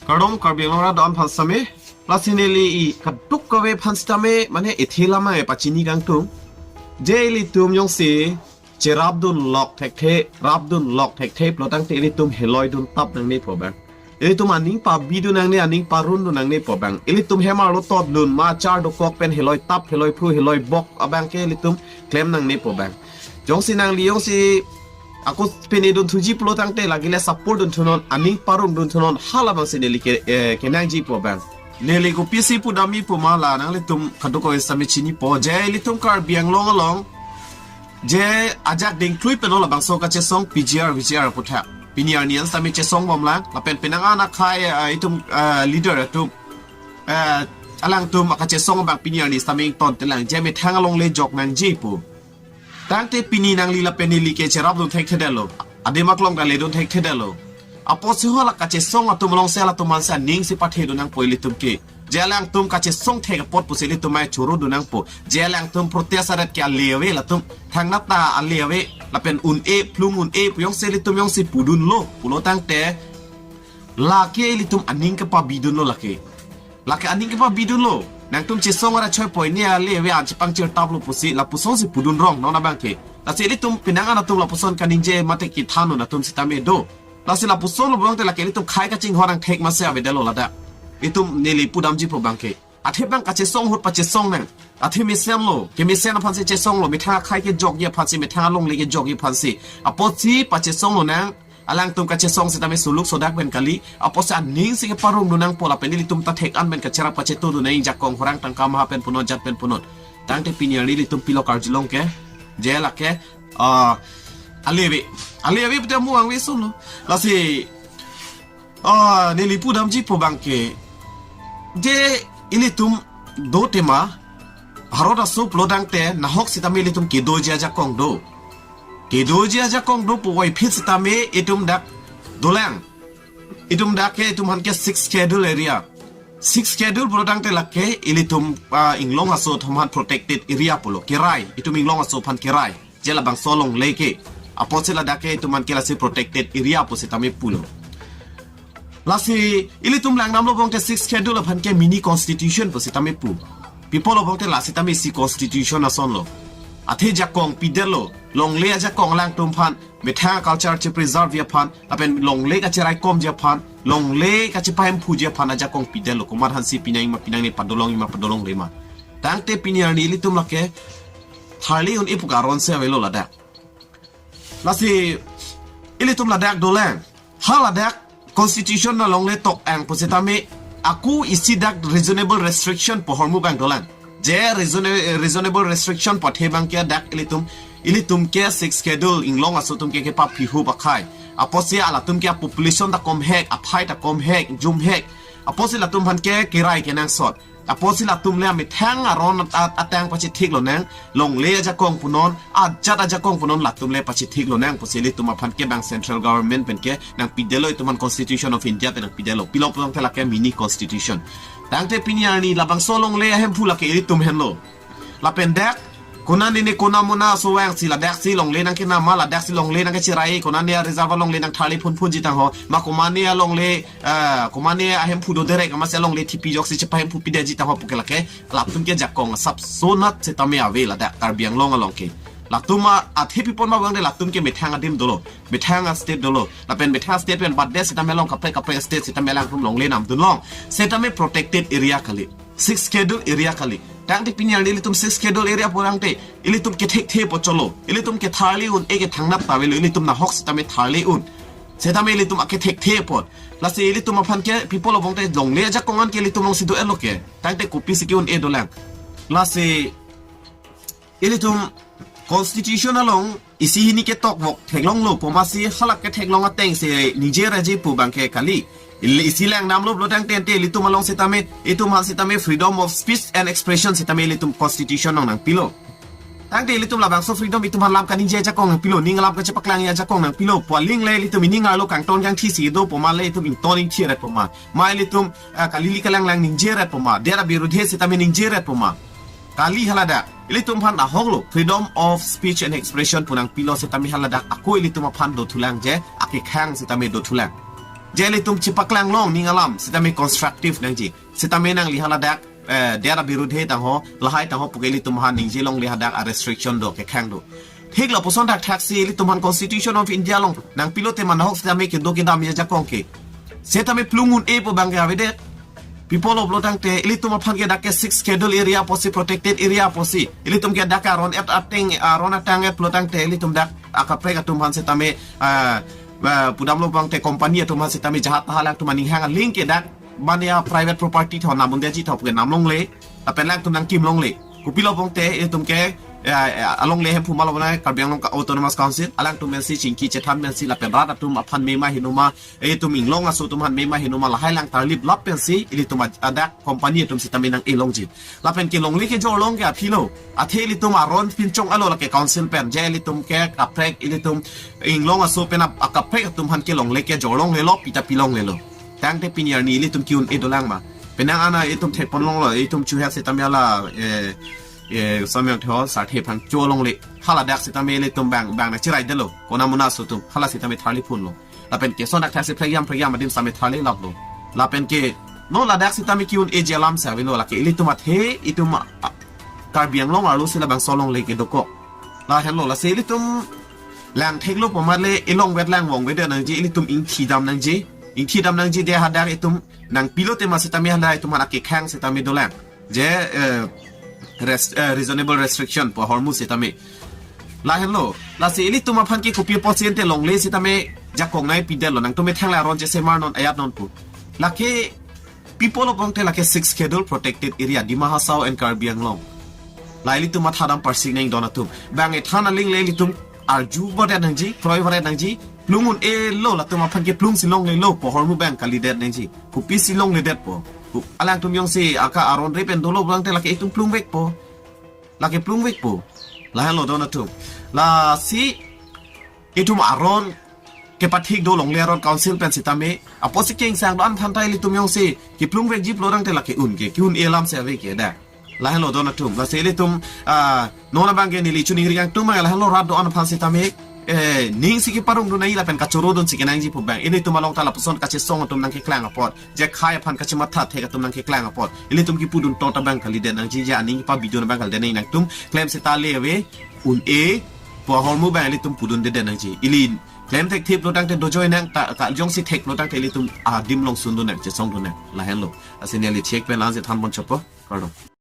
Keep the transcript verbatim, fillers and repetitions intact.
Kardom Karbi Anglong arat do-an aphan sitame. Lasi neli i kadokave aphan sitame mane ethe lamang e pachini kangtung. Je ilitum jongsi cherapdun lok thekthe, rapdun lok thekthe pulo tangte ilitum heloidun tap nangne pu abang. Ilitum aning pabidun nangne, aning parundun nangne pu abang. Ilitum hem arlo totdun ma char dokok pen heloi tap, heloi phru, heloi bok abang ke ilitum klem nangne pu abang. Jongsi nangli jongsi ako pine dunthuji pulo tangte lake le support dunthunon, aning parungdunthunon, halabangsi neli ke, eh, kenangji pu abang. Neli kopisi pudamji pu ma la nanglitum kadokave sitame chinipo, je ilitum Karbi Anglong along je ajak dengklui pen labangso kachesong P G R, V G R aputhak pini arni an sitame chesong bomlang, lapen penang an akhai, eh, itum, eh, leader atum, eh, alangtum akachesong abang pini arni sitame ingtontelang, je methang alongle jok nangji pu. Tangte pini nangli lapen neli ke cherapdun thekthedetlo. Adim aklong ta ledun thekthedetlo. Apotsi hala kachesong atum alongsi latum ansi aning si pathedun nangpo ilitum ke. Je alangtum kachesong thek apot pusi ilitum mai chorudun nangpo. Je alangtum protest arat ke ale ave latum. Thangnat ta ale ave. Lapen un-e, phlung un-e pu jongsi ilitum jongsi pudunlo pulo tangte lake ilitum aning kepabidunlo lake. Lake aning kepabidunlo. Nangtum chesong arat choi poi ne ale ave an chepangchir taplo pusi, lapusonsi pudun rong non abang ke. Lasi ilitum penang an atum lapuson kaningje mate kethandun atum sitame do. Lasi lapuson lo bangte lake ilitum khai kachinghon angthek masi avedetlo ladak. Itum neli pudamji pu abang ke. Athe abang kachesong ahut pachesong nang. Athe mesenlo, kemesen aphansi chesonglo, methang akhai kejokji aphansi, methang alongle kejokji aphansi. Apotsi pachesonglo nang, alangtum kachesong sitame suluk sodak pen kali, apotsi aning si keparungdun nangpo lapen ilitum ta thek an pen kacherap kachetudun nang jakong horang tangka maha pen punot jat pen punot. Tangte pini arni ilitum pilo karjulong ke, je lake, ah, ale ave, ale ave pute amu angve sunlo. Lasi, ah, neli pudamji pu abang ke, je ilitum do tema, Bharat aso pulo tangte nahok sitame ilitum kedoji ajakong do. Kedoji ajakong do puvoiphit sitame itum dak dolang. Itum dak ke itum aphan ke Sixth Schedule area. Sixth Schedule pulo tangte lake ilitum, ah, inglong aso atum aphan protected area pulo. Kerai, itum inglong aso aphan kerai. Je labangso alongle ke. Apotsi ladak ke itum aphan ke lasi protected area pu sitame pulo. Lasi ilitum langdamlo bangte Sixth Schedule aphan ke mini constitution pu sitame pu. Pi apotlo bangte la sitame isi constitution asonlo. Athe jakong pidetlo, longle ajakong alangtum aphan, methang culture che-preserve ji aphan, lapen longle kacheraikomji aphan, longle kachepahemphuji aphan ajakong pidetlo, komat aphansi pinang ma pinangne padolongji ma padolongle ma. Tangte pini arni ilitum lake tharli un-e pu karon si avelo ladak. Lasi ilitum ladak dolang. Ha ladak constitution alongle tok ang pu sitame ako isi dak reasonable restriction pu ahormu abang dolang. Je reasona-, reasonable restriction pu athe abang ke dak ilitum, ilitum ke Sixth Schedule inglong aso atum ke kepaphihu pakhai. Apotsi alatum ke population ta komhek, aphai ta komhek, jumhek. Apotsi latum aphan ke kerai kenangsot. Apotsi latum le amethang aron at-, at-, atang pachethik lonang, longle ajakong punon, ajat ajakong punon latum le pachethik lonang pusi ilitum aphan ke bang central government pen ke nangpidetlo, itum aphan Constitution of India pen nangpidetlo. Pilo pulote lake mini constitution. Tangte pini arni labangso longle ahemphu lake ilitum henlo. Lapen dak konane ne kona mona so vangsi ladaksi longle nangkenam ma, ladaksi longle nangkecherai, konane a-reserve alongle nangtharli phunphunji tangho, ma komane alongle, ah, komane ahemphu do derek, amatsi alongle thipi ajoksi chepahemphu pidetji tangho pu ke lake latum ke jakong asapso nat sitame ave ladak Karbi Anglong along ke. Latum a-, athe pi apot ma bangte latum ke methang adim dolo, methang a-state dolo, lapen methang a-state pen badet sitame along kaprek kaprek state sitame alangtum longle namdunlong. Sitame protected area kali. Sixth Schedule area kali. Tangte pini arni ilitum Sixth Schedule area pu tangte ilitum kethekthe apot cholo. Ilitum ketharli un-e ke thangnat ta avelo, ilitum nahok sitame tharli un. Sitame ilitum akethekthe apot. Lasi ilitum aphan ke pi apotlo bangte longle ajakong an ke ilitum alongsi do-etlo ke. Tangte kopisi ke-un-e dolang. Lasi ilitum constitution along isi hini ketok vok theklonglo pu amatsi halake theklong atengsi ningje raji pu abang ke kali. Ili isi langdamlo pulo tangte ante ilitum along sitame, itum aphan sitame freedom of speech and expression sitame ilitum constitution along nangpilo. Tangte ilitum labangso freedom itum aphan lam kaningje ajakong nangpilo, ning alam kachepaklang ajakong nangpilo, pu aling le ilitum ining arlo kangton kangthisi do pu ma le itum ington ingthi ret pu ma. Ma ilitum, ah, kalili kalanglang ningje ret pu ma, dera birudhe sitame ningje ret pu ma. Kali haladak, ilitum aphan ahoklo, freedom of speech and expression pu nangpilo sitame haladak, ako ilitum aphan dothulang je, akekhang sitame dothulang. Je ilitum chepaklang long ning alam sitame constructive nangji. Sitame nangli haladak, eh, dera birudhe tangho, lahai tangho puke ilitum aphan ningje longle hadak a restriction do, kekhang do. Thik lapuson thakthak si ilitum aphan Constitution of India along nangpilote manahok sitame kedo kedam ajakong ke. Sitame plung un-e pu abang ke avedet. Pi apotlo pulotangte ilitum aphan ke dak ke Sixth Schedule area apotsi, protected area apotsi. Ilitum ke dak ke aron-et ateng, aron atang-et pulotangte ilitum dak akaprek atum aphan sitame, ah, ah, pudamlo abang te company atum aphan sitame jahat tahal atum aning hang aling ke dak mane a private property tho namun dia ji tho puke nam longle. Lapen alangtum nangkim longle. Kopilo abang te ilitum ke, eh, eh, alongle Hemphu ma lo bana Karbi Anglong Autonomous Council, alangtum pensi chingki chethan pensi lapen rat atum aphan mema hinuma, ilitum inglong aso atum aphan mema hinuma lahai lang tarlip lap pensi ilitum ad-, adak company atum sitame nang-e longji. Lapen kelongle kejor long ke aphi lo. Athe ilitum aron pinchong alo lake council pen. Je ilitum ke kaprek ilitum inglong aso pen ap-, akaprek atum aphan kelongle kejor longlelo, pita pi longlelo. Tangte pini arni ilitum ke-un-e dolang ma. Penang ana ilitum thekpon longlo, ilitum chuhet sitame hala, eh, eh, Somyang Theho, Sarthe aphan cho longle. Haladak sitame ilitum bang, bang nangcheraidetlo. Kona mona aso atum, hala sitame tharli phunlo. Lapen ke son dak thasi phregiam phregiam adim sitame tharli laplo. Lapen ke, no ladak sitame ke-un-eji alam si avelo lake ilitum athe, itum a, a, Karbi Anglong arlo si labangso longle kedokok. Lahenlo, lasi ilitum lang theklo pu amat le ilong vet lang vong vet nangji, ilitum ingthidam nangji. Ingthidam nangji de hadak itum nangpilote ma sitame hadak itum aphan akekhang sitame dolang. Je, eh, rest-, eh, reasonable restriction pu ahormu sitame. Lahenlo, lasi ilitum aphan ke kopi apotsi ante longle sitame jakong nangpidetlo, nangtum methang la aron je semar non ayat non pu. Lake pi apotlo abang te lake Sixth Schedule protected area, Dima Hasao and Karbi Anglong. La ilitum mathadam parsik nangdon atum. Bang ethan aling le ilitum arju varet nangji, kroi varet nangji, plung un-elo, latum aphan ke plung si longlelo pu ahormu bang kalidet nangji. Kopisi longledetpo. Ku-, alangtum jongsi aka aron re pen dolo abang te lake itum plung vekpo. Lake plung vekpo. Lahenlo don atum. Lasi itum aron kepathik do longle aron council pen sitame. Apotsi kengsang do-an aphan ta ilitum jongsi keplung vekji pulotangte lake un ke, ke-un-e alam si ave ke dak. Lahenlo don atum. Lasi ilitum, ah, non abang ke neli chuningri kangtung abang lahenlo rat do-an aphan sitame, eh, ning si keparong dun nangji lapen kachoro dun si kenangji pu abang. Ilitum along ta lapuson kachesong atum nangkeklang apot, je khei aphan kachematha thek atum nangkeklang apot, ilitum kipudun tot abang kalidet nangji, je aning kepabidun abang kalidet nangji, nangtum klem seta le ave, un-e pu ahormu abang ilitum pudundedet nangji. Ili klem thekthe pulotangte dojoi nang, ta, ta jongsi thek pulotangte ilitum adim along sundun nang, chesong dun nang. Lahenlo. Lasi neli chek pen la-ansi thanpon chotpo. Kardom.